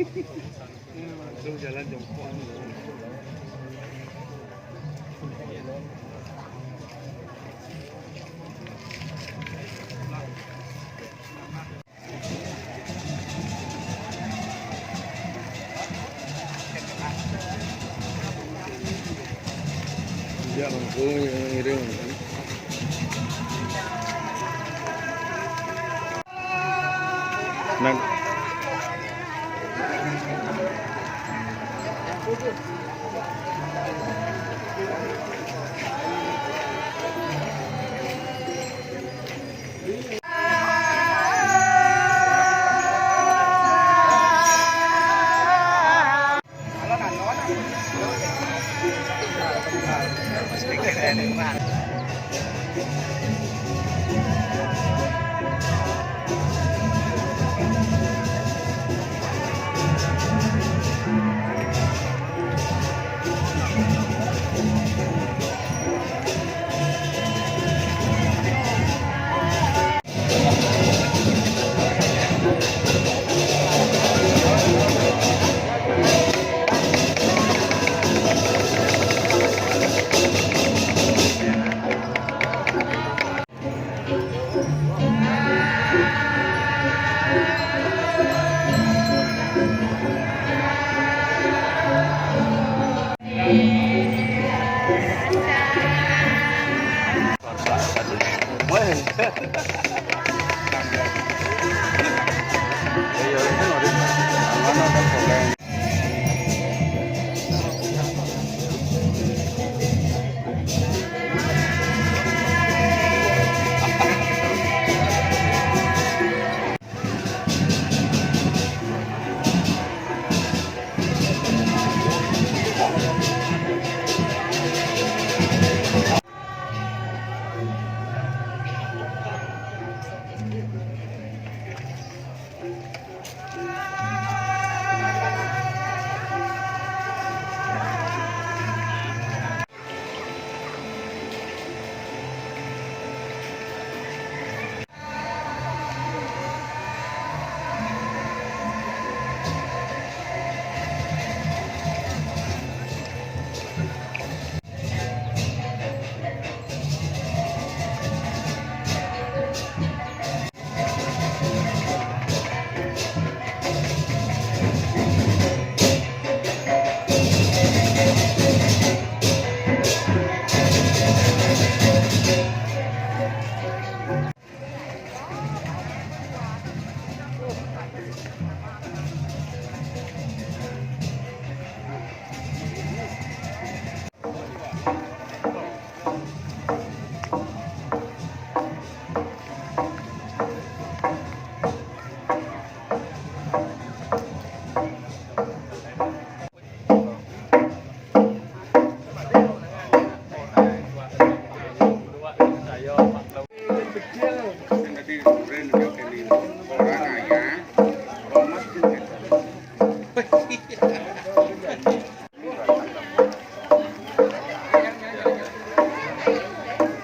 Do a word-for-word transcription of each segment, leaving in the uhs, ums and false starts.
Langsung jalan jongkok. Iya, Bang. Oh, yang ngirim. Nah.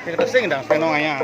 Kita sing dang, sing nong ayah.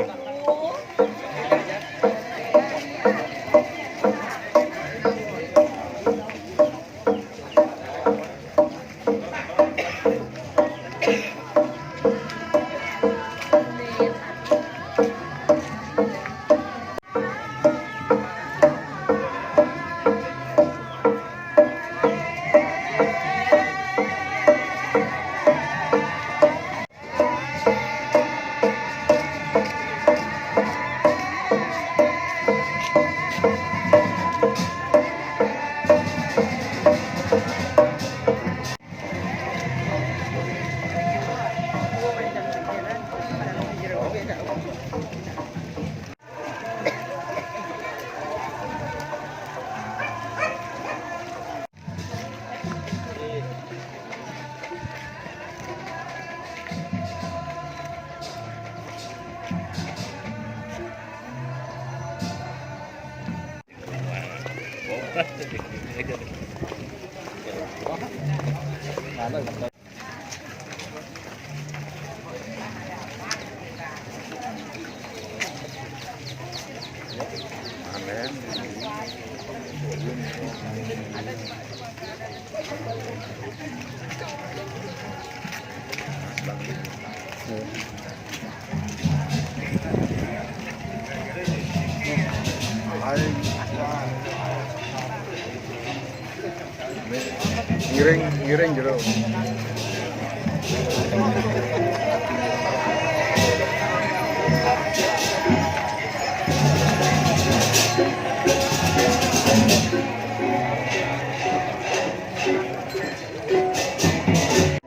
Ngiring, ngiring jero.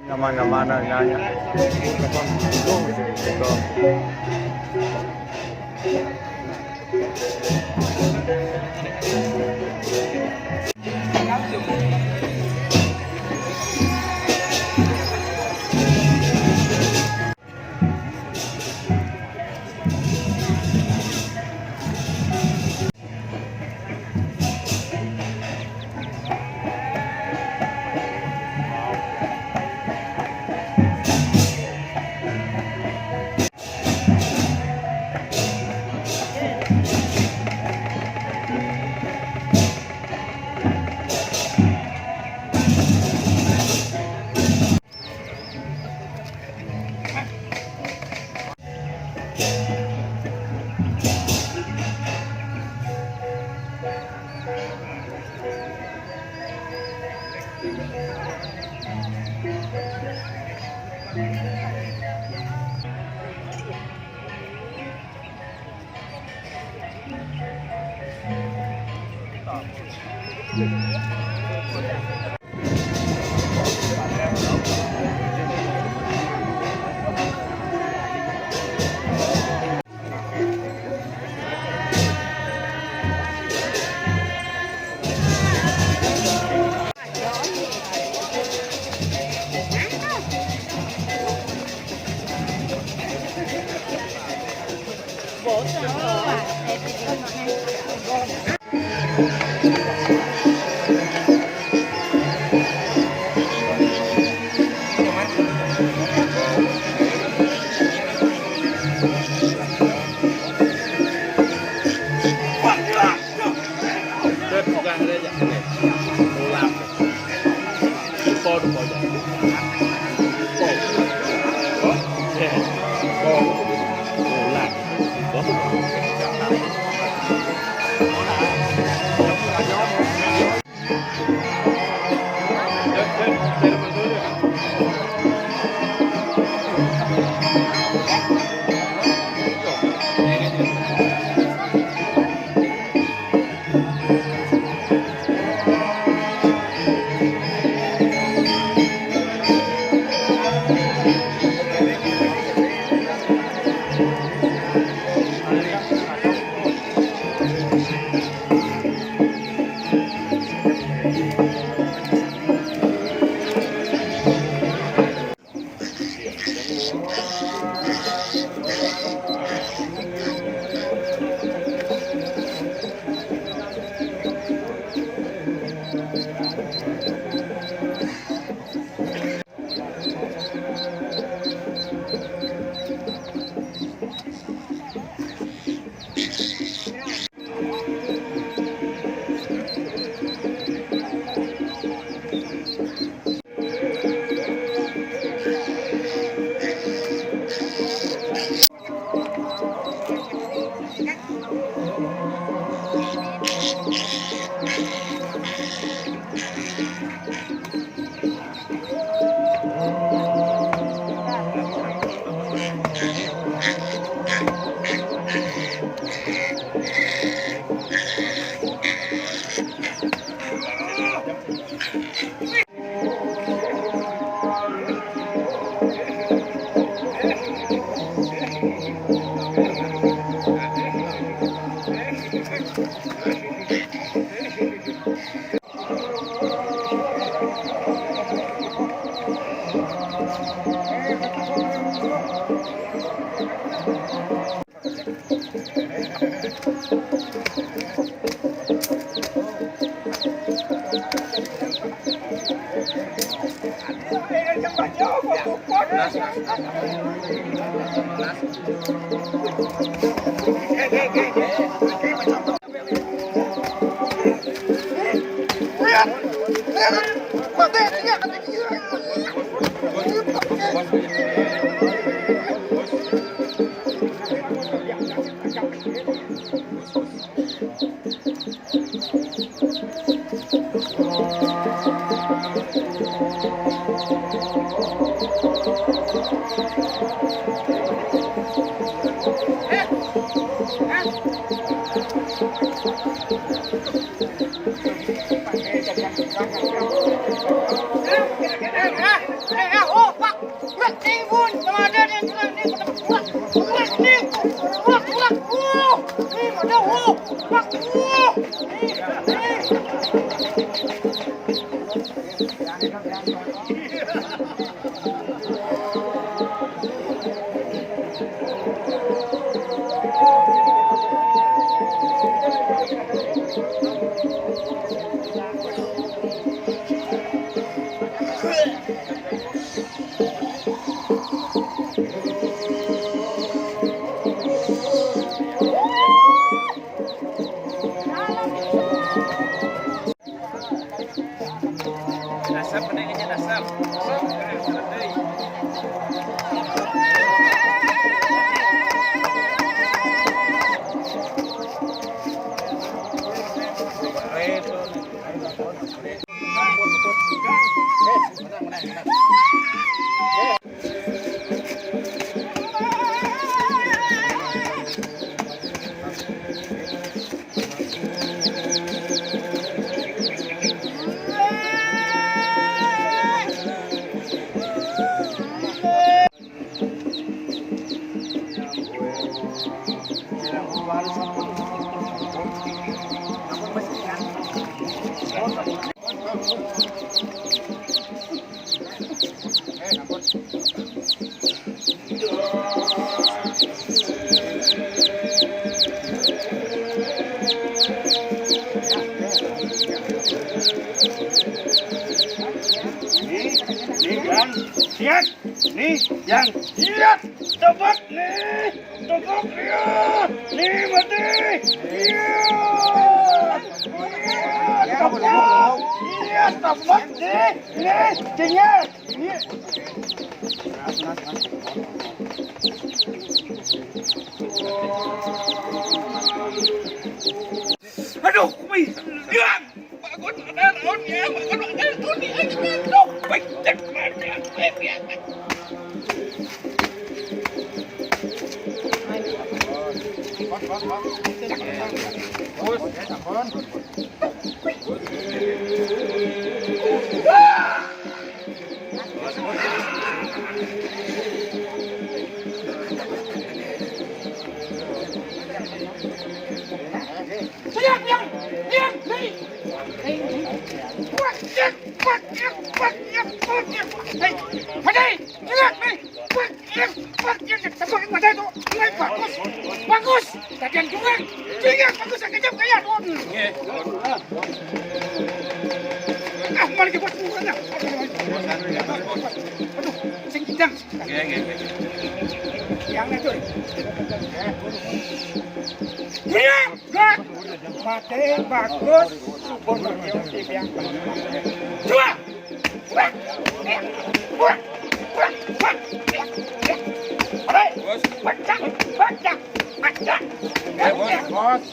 Nama-nama nanya. Dasar, kena kerja dasar. Nih, nih, Yang. Siap. Nih, Yang. Siap. Tebak, nih. Tebak, iya. Nih, mati. Iya. Iya, tebak. Iya, tebak, nih. Nih, tinggal. Nih. Aduh, wih. Ya. Bagus, ada daun ya. Bagus, ada daun ya. Aduh, wih. Cek, cek, cek, cek. Bos, bos, bos. Bos, ya, ampun. Siap, Yang. Yang, hei. Hei, hei. Kuat, kuat, kuat, kuat, kuat. Hei, hei, kuat, hei. Kuat, kuat, kuat, kuat. Tebak yang mana itu? Mulai bagus. Bagus. Bagian curang. Curang bagus, yang kejam kayak, aduh. Nggih. Ah, malah kebas mukanya. Aduh, sing kidang. Nggih, nggih, nggih. Yang itu. Iya, Bang. Mati bagus, subur lagi, Bang. Dua. Bos. Pecah, pecah, pecah. Ya, bos, bos.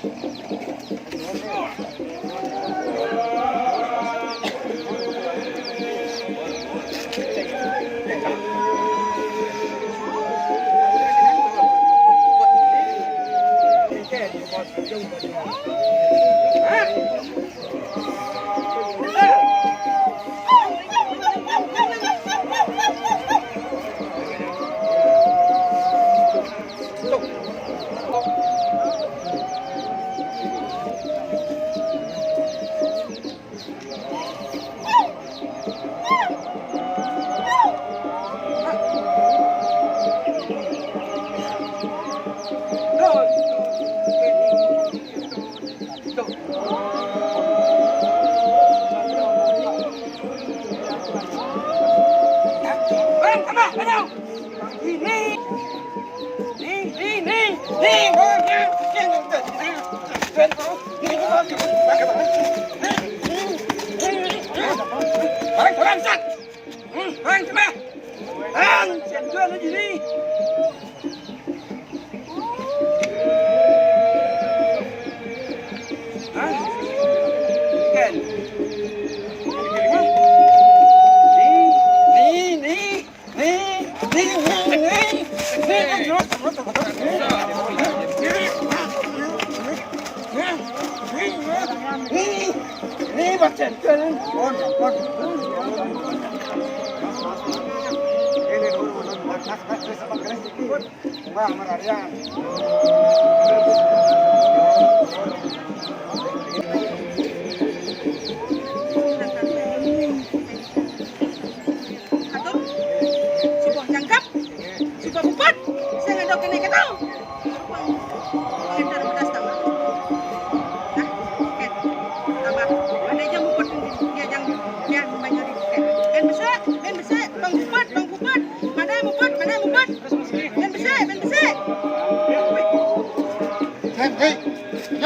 Wah, merarian.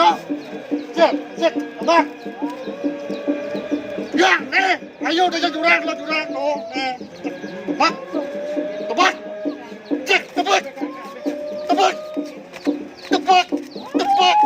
Cek, cek, tebak. Yang, nih, ayo, udah jurang, lo jurang, tuh, nih. Tebak, tebak, cek, tebak, tebak, tebak, tebak.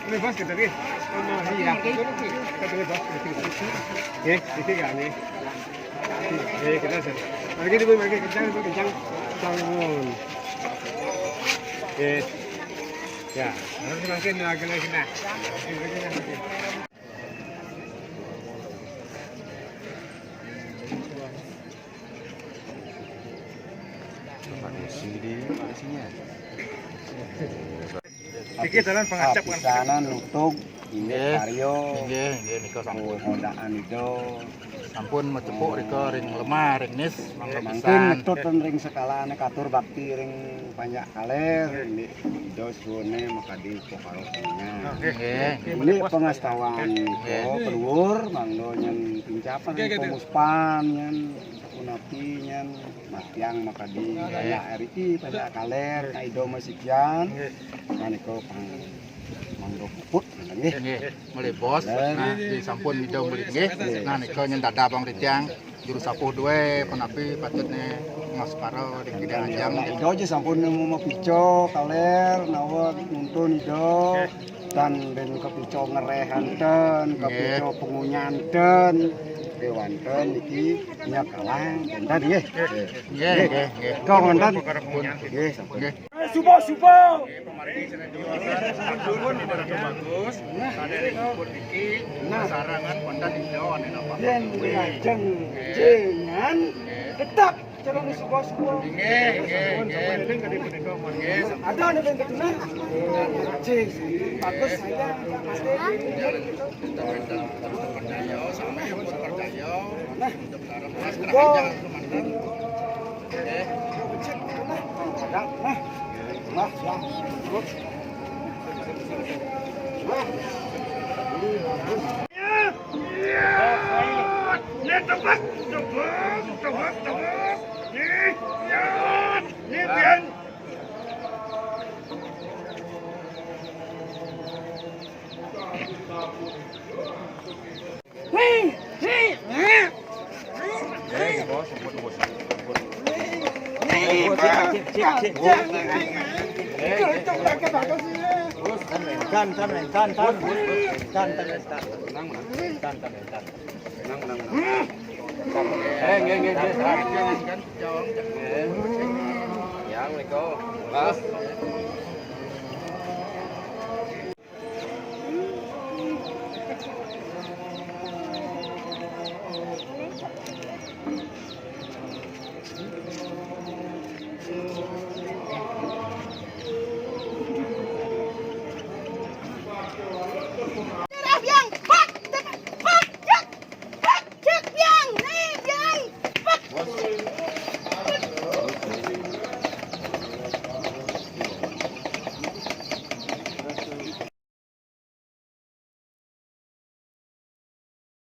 Ini bos kita nih. Iya. Kita nih bos. Oke, titik ya nih. Oke, kita sih. Lagi dulu, lagi kencang, dulu kencang. Bangun. Oke. Ya, harus makin lagi lagi nah. Tempat isi di isinya. Iki dalan pengajap kan. Apisanan nutug, inggih, karya. Inggih, inggih, nika sampun. Godaan Ida. Sampun macepuk rika ring lemah, ring nis, mangga. Mangkin pisan. Ngetut ring sekalane katur bakti ring panjak kaler, inggih, Ida suwune makadi pokarohnya. Nggih. Nggih. Ini pengastawan nika, nggih, peluhur, mangga nyen pincapan, nggih, nggih, pemuspan, nyen sapunapi, nyen matiang makadi, nggih, panjak R I, panjak kaler, nggih, Ida masikian. Nggih. Nah, nika pang mangga puput, nggih. Nggih, malih bos. Nah, disampun Ida malih, nggih. Nggih. Nah, nika nyen dadabang titiang juru sapuh duwe, punapi patutne ngaspara ring Ida Ajeng. Nah, Ida aja sampun nemu mapica kaler, nawa nuntun Ida. Nggih. Tan ben kapica ngerehanten, nggih, kapica pangunyanten. Kewanten iki nyakalang, enten nggih. Nggih, nggih, nggih. Kok wonten? Nggih, sampun. Nggih. Subuh, subuh. Nuwun ibarat bagus, sadaya ring pun niki, nah, sarangan wonten Ida ane napa. Yen lajeng jenengan tetap jalan subuh-subuh. Nggih, nggih, nggih. Nggih. Ada anu ben ketunan. Bagus saya, Mas. Percaya, sama yang percaya. Nah. Subuh. Nggih. Tan, tan, tan, tan, tan. Tan, tan, tan. Tenang, tenang. Tenang, tenang, tenang. Eh, nggih, nggih, nggih. Ya, Assalamualaikum. Mas.